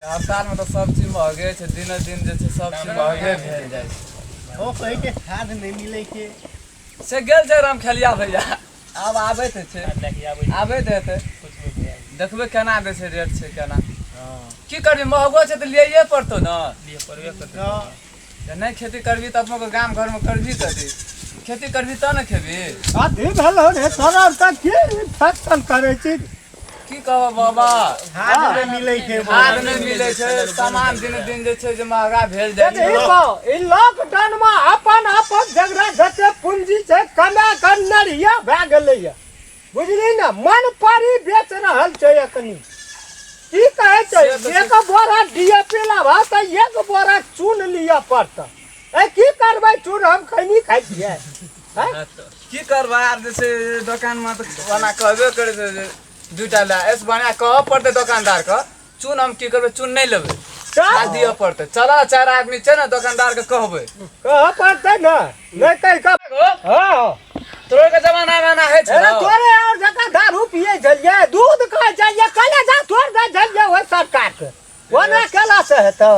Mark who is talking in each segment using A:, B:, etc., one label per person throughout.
A: हड़तालमे तऽ सब चीज महगे छै, दिने दिन जे छै सब चीज महगे भेल जाइ छै।
B: ओ कहै छै खाद नहि मिलै छै।
A: से गेल छै रामखेलिया भैया, आब आबैत छै, आबैत हेतै, देखबै केना दै छै, रेट छै केना। की करबी, महगो छै तऽ लियैए पड़तौ ने। जे नहि खेती करबी तऽ अपनो गाम घरमे करबी कथी? खेती करबी तब ने खेबी।
C: अथी भेल हो रे तोरा तऽ की इन्फेक्शन करै छी?
A: की कहब बाबा,
B: खाद नहि मिलै छै,
A: खाद नहि मिलै छै, सामान दिन दिन जे छै जे महगा भेल जाइ छै।
C: ई लॉकडाउन मे अपन अपन जकरा जते पूंजी छै कमा कऽ नरिया भए गेलैया, बुझली ने? मन परी बेच रहल छै एखनी। की कहै छै, एक बोरा डीएपी लाबह तऽ एक बोरा चून लिअ पड़तै। ए की करबै चून? हम खैनी खाइ छियै?
A: की करबै आब, जे छै दोकानमे तऽ ओना कहबे करै छै जे दूटा लए। एहिसँ बढ़िआँ कहऽ पड़तै दोकानदारके, चून हम की करबै, चून नहि लेबै, खाद दिअ पड़तै। चल, चारि आदमी छै ने, दोकानदारके कहबै।
C: कहऽ पड़तै ने, नहि कहि कऽ। हँ,
A: तोरे के जमाना मे एना होइ छै?
C: अरे तोरे और जकाँ दारू पियै छलियै, दूध खाइ छलियै, कलेजा तोड़ दै छलियै ओहि सरकारके। ओना केला से हेतौ?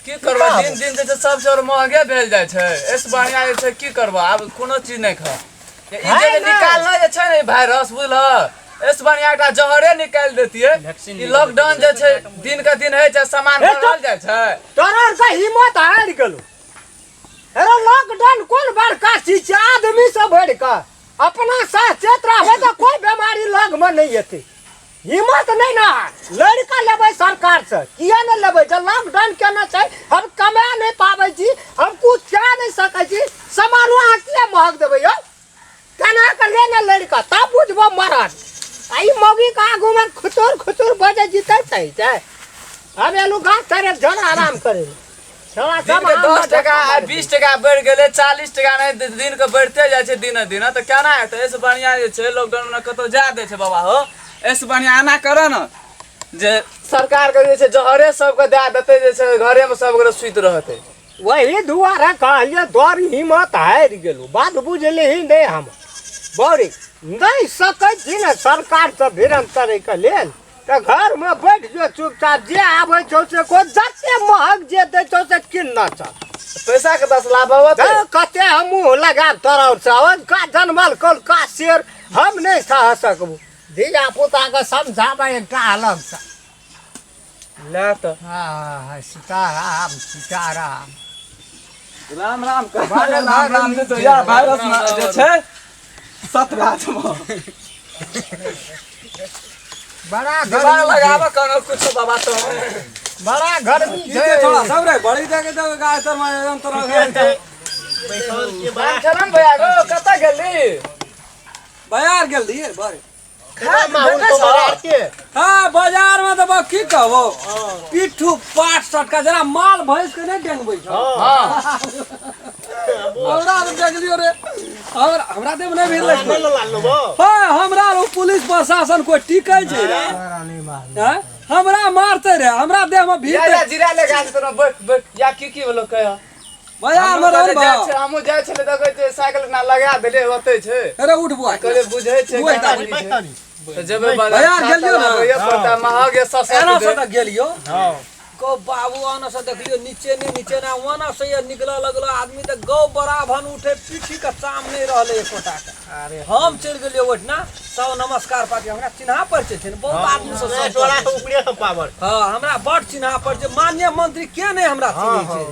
A: की करबै, दिन दिन जे छै सबसे आओर महगे भेल जाइ छै। एहिसँ बढ़िआँ जे छै की करबै, आब कोनो चीज नहि खा। ई जे
C: है ने।
A: निकालना जे छै ने ई वायरस, बुझलह? एहिसँ बढ़िआँ एकटा जहरे निकालि देतियै। ई लॉकडाउन जे छै दिन के दिन होइ छै, सामान
C: हे तो-
A: बढ़ल जाइ छै।
C: तोरा आरके हिम्मत हारि गेलो। अरे लॉकडाउन कोन बड़का चीज छै? आदमी सब भरि कऽ अपना सचेत रहबै तऽ कोई बीमारी लगमे नहि एतै। हिम्मत नहि ने, लड़ि कऽ लेबै सरकारसँ। किया नहि लेबै? जब लॉकडाउन केने छै, हम कमा नहि पाबै छी, हम कुछ कए नहि सकै छी, सामानो अहाँ किया महग देबै यौ? केना कऽ ले ने लड़ि कऽ, तब बुझबो मरद। आ ई मौगीके आगूमे खुचुर खुचुर बजै छी तब सही छै। हम एलहुँ गाछ तर जन आराम करै लए। छौड़ा सब
A: दिनके
C: आम
A: 10 टका
C: धक्का
A: आ
C: मारै
A: 20 टका बढ़ि गेलै, 40 टका नहि, दिनके बढ़िते जाइ छै दिने दिन, तऽ केना हेतै? एहिसँ बढ़िआँ जे छै लॉकडाउनमे कतहु जा दै छै बाबा हो। एहिसँ बढ़िआँ एना करऽ ने जे सरकारके जे छै जहरे सबके दए देतै, जे छै घरेमे सब गोटे सुति रहतै।
C: वही दुआरे कहलियै, तोर हिम्मत हारि गेलौ। बात बुझलिही नहि? हम बौरी नहि सकै छी ने सरकारसँ भिड़न करैके लेल, तऽ घरमे बैठ जो चुपचाप। जे आबै छौ से को, जते महग जे दै छौ से किनना चल।
A: पैसा के दस लाभ होतै।
C: तऽ कते हम मुँह लगायब तोरा से? का जनमल कल का शेर, हम नहि सह सकबो। धिया पुताके समझाबै एकटा अलगसँ।
A: ले तऽ।
C: हाँ, सीताराम सीताराम।
A: राम राम कह, राम राम दे तो यार। वायरस जे छै सत गाछ में
C: बड़ा
A: दिमाग
C: गर्मी
A: लगाबऽ कोनो कुछो बाबा तो।
C: बड़ा गर्मी छै।
D: थोड़ा सब रे बड़ी जगह जगह गाय तर में एकदम तोरा
B: बैठल के बड़ा
A: राम खेलन भैया गो, कतऽ गेली?
D: बाजार गेल रहिए बड़े।
A: खाद
B: माहौल
A: भेटै
B: तो
A: छौ?
B: बाजार के।
D: हाँ, बाजार में तऽ बा की कहबो, पिट्ठू पाट सटका जेना माल भैंस के नहीं डेंगबै छौ।
A: हाँ।
D: हमरा तो देखलियो रे, हमरा हमरा देह में नहीं भीड़
B: नहीं
D: लगलो।
B: लाल लो।
D: हाँ, हमरा रो पुलिस प्रशासन कोई टिकै छै रे? हैं? हमरा मारते रे, हमरा देह में भीड़।
A: या या जीरा ले गाछ तोरा, बैठ बैठ। या की की भेलो कह?
D: बाजार में रह।
A: जाइ छै, हमहूँ जाइ छलै, देखै छै साइकिल ना लगा देले ओतै छै।
D: अरे उठ बुआ।
A: कहले बुझै छै
D: बुआ।
A: केना की छै। तऽ जेबै बाजार।
D: बाजार गेलियौ ने?
A: लाबैये पड़तै, महग ये सस्ता
D: एना
A: दे।
D: से तऽ गेलियो गौ बाबू, आना से देखलियो नीचे ने नीचे ने, ओना से ये निकलऽ लगलो आदमी तऽ गौ बराभन उठे, पीठी के चाम नहीं रहले एकोटा के।
B: अरे
D: हम चलि गेलियो ओहिठिना, सब नमस्कार पाती, हमरा चिन्हा परिचय छै ने बहुत आदमी सब।
B: नहीं, तोरा के ऊपरे से पावर।
D: हाँ, हमरा बड़ चिन्हा परिचय, माननीय मंत्री के नहीं हमरा चिन्है छै?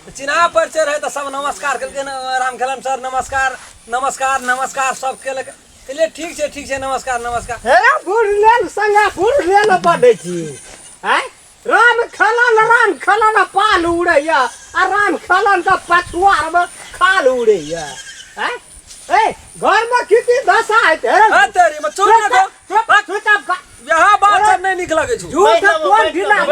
D: तऽ चिन्हा परिचय रहै तऽ सब नमस्कार केलकै ने, राम खेलन सर नमस्कार नमस्कार नमस्कार सब केलक। कहलियै ठीक छै ठीक छै, नमस्कार नमस्कार।
C: हेरा बूढ़ लेल संगे बूढ़ लेल बढ़ै छी आँय? राम खेलन, राम खेलन पाल उड़ैया आ राम खेलन के पछुआरमे खाल उड़ैया आँय? ए घरमे की की दशा हेतै हेरा?
D: हाँ तेरी में चुप ना गो।
C: चुप कर।
D: यहाँ बात सब नहीं निक लगे छौ।
C: झूठ कोन ढीला?
D: हाँ,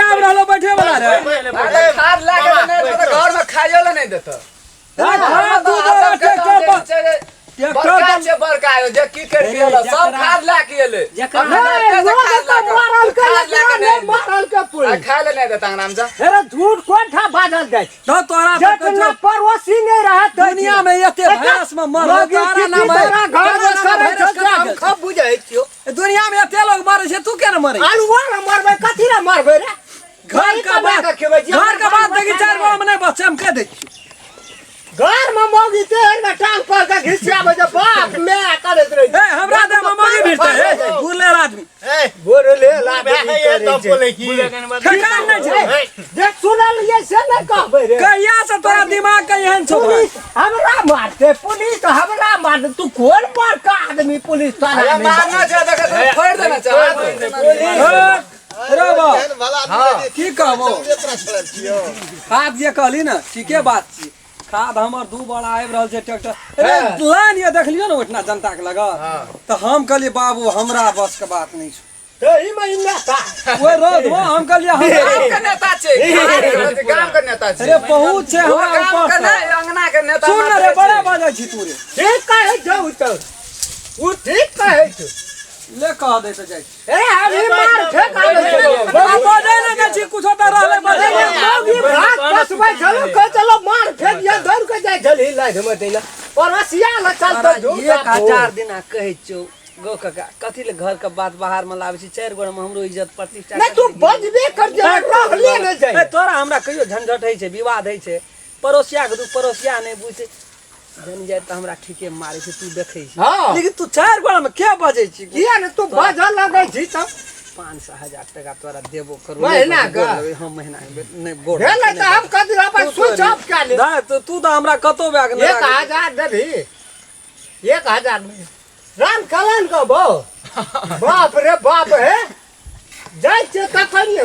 D: आब रहलो बैठे वाला रे।
A: अरे खाद ला के नहि देतौ तऽ घरमे खाइयो लए नहि देतौ।
D: हाँ, खाद दूध और ट्रैक्टर पर ट्रैक्टर
A: बड़का छै बड़का यौ, जे की करि के एलो सब खाद लए के एलै।
D: जकरा-
C: नहीं, लोग तऽ मारल के
A: खाद लए के
C: एकरा
A: नहि
C: नहि
A: एलै।
C: मारल के
A: आ
C: पुलिस।
A: खाय ले नहि देता अंगना में जा।
C: अरे झूठ कोन ठा बाजल जाइ छै?
D: तो तोरा तऽ कहै
C: जितना
D: छौ,
C: पड़ोसी नहि रहत तै
D: दुनिया में एते वायरस में मरल
C: मौगी
D: तारा
C: की
D: नाम है।
C: तोरा घर में
D: तोरा
C: करै
D: वायरस
C: छौ से
D: कतऽ
C: हम
D: गेल?
C: खूब बुझै छियौ।
D: दुनिया में एते लोग मरे छै, तू केना मरे?
C: आलुआ रे मरबै, कथी रे मरबै रे?
D: घर का
C: कमा
D: बात,
C: के खेबै छी।
D: घर का बात देखी, चार गोड़ा में नहीं बचे, हम कह दै छियौ।
C: घर में मौगी तेहर में टांग पर के घिसियाबै छै, बाप my करैत रहै छै।
D: ए, हमरा देह में मौगी भिड़तै, ए, गुरलेल आदमी।
B: ए
C: बोलले लागे
B: भए
C: करै
B: तब
C: छै।
B: बोले की
D: ठेकान नहि छै।
C: जे सुनलियै से नहि कहबै रे।
D: कहिया से तोरा दिमाग के एहन छौ भाइ?
C: पुलिस हमरा मारतै, पुलिस हमरा मारतै। तू कोन बड़का आदमी पुलिस थाना
A: अरे
C: में?
A: मारना छै देखै तू फोड़ि देने छै हाथ।
D: ए, रे बा,
A: हाँ।
D: की कहबो? खाद जे कहली ने, ठीके बात छी। खाद हमर दू बड़ा आबि रहल छै ट्रैक्टर। अरे लाइन ये देखलियो ने ओहिठिना जनता के लगल, तऽ हम कहलियै बाबू हमरा बस के बात नहि छै।
C: एहि में ई नेता
D: ओहि रौद में हम कहलियै हमरा
A: गाम के नेता छै, गाम के नेता छै।
D: अरे बहुत छै
A: ओ
D: हमरा
A: गाम
D: ऊपर
A: के
D: से।
A: नहि, अंगना के नेता
D: सुन ने रे,
A: मात्र
D: बड़ा
A: छै।
D: बाजै छी तू रे।
C: ठीक कहै छौ उ तऽ, उ ठीक कहै छौ।
D: ले कह दे तऽ जाइ छी।
C: अरे हम ही मार फेंक आबै छौ।
D: आ बजै नहि दै छी कुछो तऽ रहलै बजै
C: अरे
D: नहि।
C: मौगी भात पसबै छलौ, कहै छलौ मार फेंक ये, दौड़ के जाइ छलही लाइध मे दैला। पड़ोसिया लग चल तऽ झूठ
D: 1000 दिना कहै छियौ गौ काका, कथी ले घर के बात बाहर में लाबै छी? चारि गोड़ा में हमरो इज्जत प्रतिष्ठा।
C: नहि तू बजबे कर जे रहले नहि जाइ।
D: ए, तोरा हमरा कहियो झंझट होइ छै, विवाद होइ छै, पड़ोसिया के दुख पड़ोसिया नहि बुझै जन जाय तऽ हमरा ठीके मारै छै, तू देखै छी।
C: हाँ।
D: लेकिन तू चारि गोड़ा में के बजै छी?
C: किया ने तू बाजऽ लगै छी तब?
D: 500 1000 टका तोरा देबो करू
C: महीना के?
D: हम महीना के नहि गोड़
C: भेलै तऽ हम कथी अपन स्विच ऑफ कए लेब।
D: नहि तऽ तू तऽ हमरा कतौ बैग नहि
C: 1000 देबही? 1000 राम कलन के बौ, बाप रे बाप। हे जाइ छियै तखन ने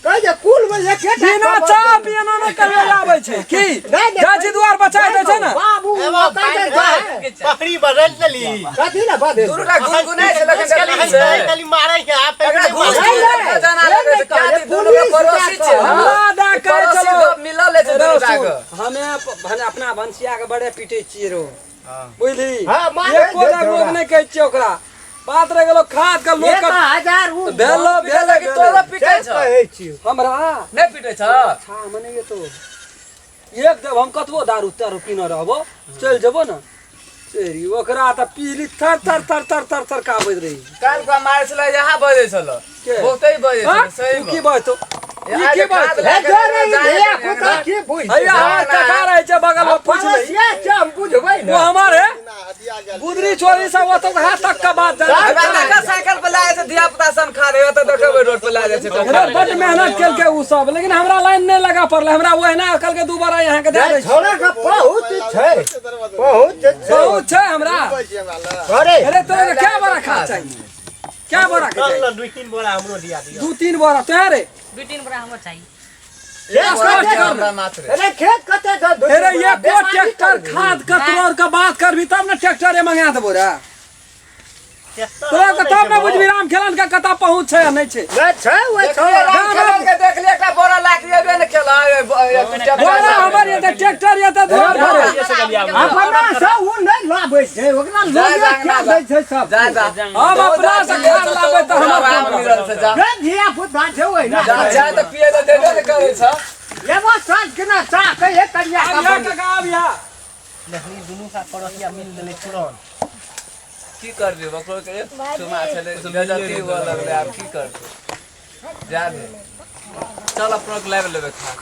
C: कहै जे कुल में एकेटा
D: बिना
C: खबर
D: चाह
C: देबै।
D: पियना नहि कहियो आबै छै की?
C: नहि, नहि,
D: जाइ छी दुआर बचाइ दै छै ने
C: बाबू ओकर जे जाइ,
B: पकड़ी बदल देली।
C: कथी ने बदल?
A: दुनू टा गुनगुनाइ छै लेकिन देखली से।
B: खाली मारै के आप
A: एकरा घूस
C: नहि, नहि,
A: जाना
C: से
A: लगै
C: नहि
A: छै, क्या
C: कहै,
A: थी, दुनू के
C: पुलिस
A: पड़ोसी
C: जा
A: छै।
C: कऽ।
D: हमरा दए कहै
A: पड़ोसी
D: छलौ।
A: गप मिलल छै दुनू टा
D: रे
A: के।
D: सुन, हमे अपना भनसिया के बड़े पीटे छियै रो, बुझली?
C: हाँ, मारै
D: एको
C: छै
D: टा लोग
C: तोरा।
D: नहि कहै छियै ओकरा। बात रहि गेलो खाद के लोक
C: 1000 उ
D: भेलो
A: भेलै
D: भेलै
A: कि तोरो पीटै
C: से
A: छौ?
C: कहै छियौ।
D: हमरा
A: नहि पीटै छौ?
D: छा मने ये तो एक देव हम कतबो दारू तारू पीने रहबो, चलि जेबो ने चेरी ओकरा तऽ पीली थर थर थर थर थर थर काबैत रही।
A: काल्हि को मारै छलै, यहाँ बजै छलो।
D: के?
A: बहुते बजै
D: हाँ?
A: छलो, सही
D: तू की
A: में।
D: बजतो? ई
A: आज
D: की
A: खाद
D: बजतो?
A: लए
C: हे
A: के
C: जो रे ई
A: जाए
C: धिया
A: के
C: पुता की बुझ
D: हैया हमर काका रहै छै बगल में, पूछ ले।
C: पड़ोसिया छै, हम बुझबै
D: वो
C: ने।
D: हमार है गुदरी छोरी सब ओतऽ हाथ तक के बात जानै
A: अरे
D: छै।
A: देखा, साइकिल पर लाए छै धिया पुता सन खा रहे तऽ देखबै रोड पर लाए जाइ छै
D: अरे बड मेहनत केलकै उ सब, लेकिन हमरा लाइन नहि लगा पड़लै। हमरा ओहिना कहलकै दू बार यहाँ के दए दै छी।
C: छोड़ा के बहुत छै, बहुत छै।
D: बहुत छै हमरा।
C: अरे
D: अरे तोरा के क्या बड़ा खाद चाहिए, क्या बड़ा के
B: चल
D: चाहिए?
B: न, 2-3 बोरा हमरो दिया दियो।
D: 2-3 बोरा तो रे।
E: 2-3 बोरा हमरो चाहिए।
C: खेत कते
A: हमरा मात्र
C: अरे खेत कते छै? दू
D: अरे
C: तीन
D: ये
C: बोरा।
D: को
C: बेमानी
D: ट्रैक्टर
C: करबही।
D: खाद के तोर के बात करबी तब ने ट्रैक्टर मंगा देबो रे तोरा के, तब ने बुझबी राम खेलन के कतऽ पहुँच छै आ नहि छै।
C: नहि छै ओहि
A: देखलियै
C: छौड़ा।
A: राम खेलन के, देखलियै एकटा बोरा लए के एबे ने केला।
D: बोरा हमर ये तऽ ट्रैक्टर ये तऽ दुआर भरे।
C: अपना से उ नहि लाबै छै, ओकरा
A: जा,
C: लोगे
A: जा,
C: क्या
A: जा।
C: दै छै सब।
A: जा जा।
D: हम अपना से खाद लाबै तऽ हमर
A: आराम
D: काम
A: मिलल छै, जा।
C: रे धिया पुता छै ओहिना।
A: जा जा तऽ पिए लए देबे ने करै छ।
C: एगो साँझ केना चाह के एक करिया
D: आब
C: का
D: यहाँ काका, आब यहाँ।
B: देखली दुनू का पड़ोसिया मिल गेलै तुरंत।
A: की करबी, ओकरो के एक चुमा छलै, बेजती हुअ लगलै, आब की करबै? जा दे, चल अपनो के लाबि लेबै खाद।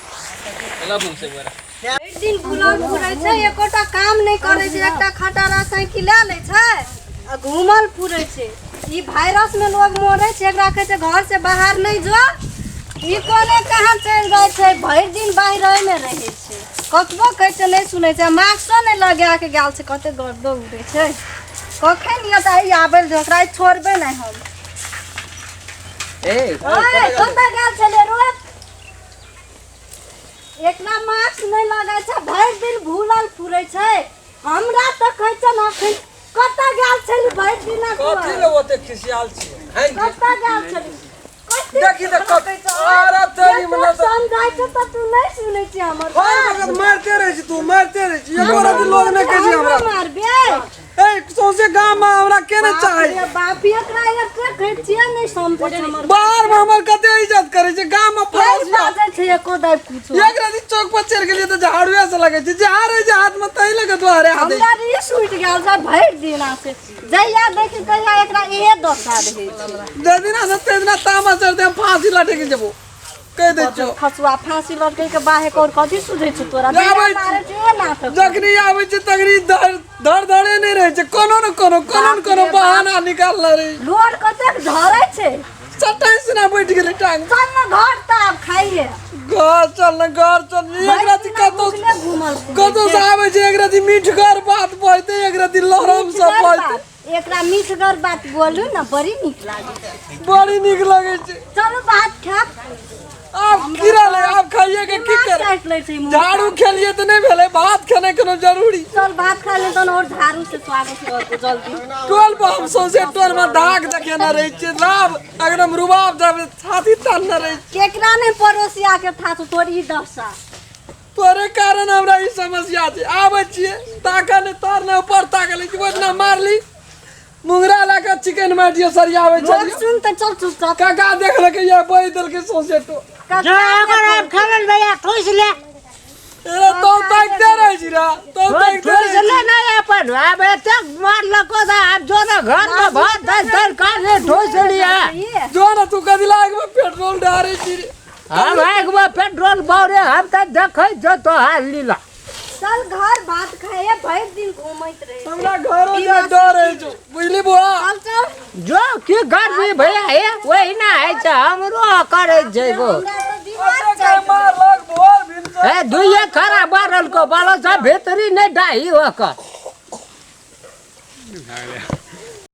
E: भरि दिन बुलल फुरै छै, एकोटा काम नहि करै छै। एकटा खटारा साइकिल लए लै छै आ घूमल फुरै छै। ई वायरस में लोग मरै छै, एकरा कहै छै घर से बाहर नहि जो, ई कोने कहाँ चलि जाइ छै। भरि दिन बाहरे मे रहै छै, कतबो कहै छै नहि सुनै छै। मास्को नहि लगा के गेल छै, कते गर्दो उड़ै छै। कखन यऽ तऽ आइ आबै लए, ओकरा आइ छोड़बै नहि हम।
A: ए
E: ओए, कतऽ गेल छलै रोज? एकरा मास्क नहि लगै छै, भरि दिन भूलल फुरै छै। हमरा तऽ कहै छै ने, अखन कतऽ गेल छली भरि दिन?
D: कथी ले ओते खिसियाल छियै?
E: कतऽ गेल छली? कथी
D: देखी तऽ
E: कहै छौ?
D: अरे तेरी
E: जे तू समझाइ छौ तऽ तू नहि सुनै छी हमर
D: हर
E: बात।
D: वक्त मारते रहै छी तू, मारते रहै छी, एको रति लोग नहि कहै छै हमरा।
E: हमरो मारबे?
D: ए सौंसे गाम में हमरा के ने चाहे।
E: बाप रे बाप, एकरा एते खर्चिया नहि समझै छै हमर।
D: बाहर में हमर कते इज्जत करे छै, गाम में
E: नहि
D: फौज
E: बाजै छै एको दाइ कुछो।
D: एक राति चौक पर चढ़ि गेलियै तऽ झाड़ुए से लगै छै, झाड़े छै हाथ में तहि लगे दुआरे हाथ।
E: हमरा रिस उठि गेल छै भरि दिना से, जहिया देखी तहिया एकरा इहे दशा रहै छै।
D: जै दिना से तै दिना तामस चढ़तै, हम फांसी लटकि जेबो, कहि दै छियौ।
E: खसुआ फांसी लटकै के बाहे और कथी सुझै छै तोरा?
D: आबै
E: मारै छै ओ नाटक।
D: जखनी आबै छै तखनी धर धर धरे नहि रहै छै, कोनो ने कोनो कोनो ने कोनो बहाना निकालने रहै।
E: लोर कतेक झरै छै।
D: चटाइ सिना बैठ गेलै टांग।
E: चल न घर तऽ आब खाइए।
D: घर चल न, घर चल। एक राति कतौ
E: भूखले घूमल फिरै
D: कतौ
E: छै।
D: से आबै छै, एक राति मीठगर बात बजतै, एक राति लरम से
E: मीठगर
D: बजतै।
E: बात, एकरा मीठगर बात बोलू ने बड़ी नीक लागै छै।
D: बड़ी नीक लगै छै।
E: चलू भात खायब।
D: आब की रहलै, आब खाइए के की
E: दिमाग
D: कर
E: काटि लै छै मुँह।
D: झाड़ू खेलिए तऽ नहि भेलै, भात खेनाइ कोनो जरूरी?
E: चल भात खा ले तहन और झाड़ू से स्वागत करतौ जल्दी।
D: टोल पर हम सौंसे टोल में धाक देखेने रहै छियै, लाभ एकदम रुबाब जब छाती तानने रहै छियै।
E: केकरा नहि पड़ोसिया के था तोर ई दशा।
D: तोरे कारण हमरा ई समस्या छै। आबै छियै ताकऽ नहि तर नहि ऊपर ताकऽ लै ओहि दिना मारली मुंगरा लए कऽ चिकन माटियो सरियाबै
E: लोग
D: छलियै।
E: सुन तऽ चल चुपचाप।
D: काका देखलकै ये बहि देलकै सौंसे टोल।
E: कका
C: अगर आब खेलल भैया ठोसि ले।
D: अरे तो ताकिते रहै छी रे, तो ताकिते
C: ठोसि
D: रहै
C: ले
D: छी।
C: नहि अपन आब एतेक मारलको तऽ आब जो ने घर में भात दालि तरकारी ठोसि लिया।
D: जो ने तू कथी लाग में पेट्रोल डारै छी रे?
C: हम एक बार पेट्रोल बौरे हम तऽ देखै छौ तोहार लीला।
E: चल घर भात खाए, भरि दिन घूमैत रहे।
D: हमरा घरो जाय डर रहै छौ, बुझली बुआ?
E: चल चल।
C: जो की गर्मी भैया हे वही ना होइ छै, हमरो करै छै गो।
E: हमरा तऽ दिमाग
D: ओते
E: चाटि
D: मारलक भोर भिनसर।
C: हे दुइये खड़ा बारल को बालो सब भीतरी नहि डाही ओकर।